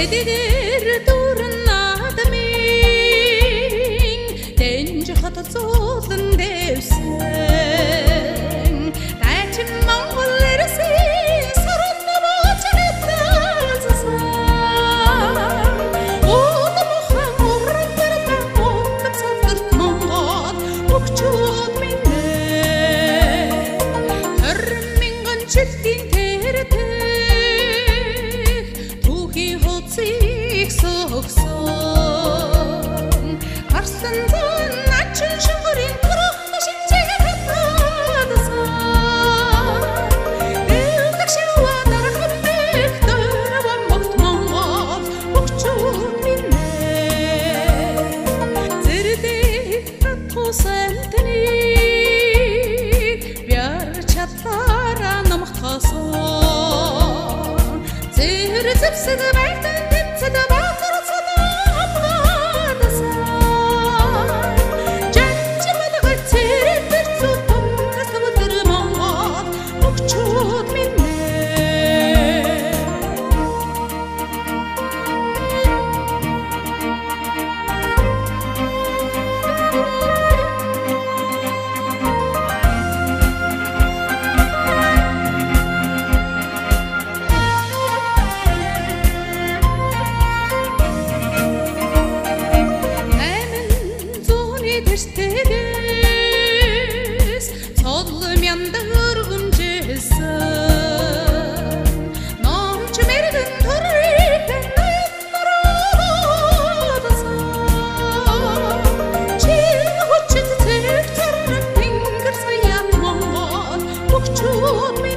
Эдгээр дүрэн наадмын дэнж хот зуулан дэвсэн дайчин Монгол ирсэн сорон нобооч хэтэлсэн удам ухаан уран барилан удам содорт Монгол бөхчүүд минь 20,000 жилийн тэртэх түүхийн хуудсыг сөгсөн харсан зун начин шугарын төрөх шинжийг хатаадсан дэвлэг шаваа дархан мэх дөрөв могт Монгол бөхчүүд минь зэрдэг татусантныг бяр чадлаараа номхтоосон зэр зэвсэг байтан тэмцэд баатар цодон хамгаалсан жанжмалгай цэрэг бэрцүү томтас өдөр Монгол бөхчүүд минь. Тэртэгээс цодлом яндаг өргөмжсэн номч мэрэгэн төрийн ноён чин хүчит цэг цорн тэнгэр саяат Монгол бөхчүүд.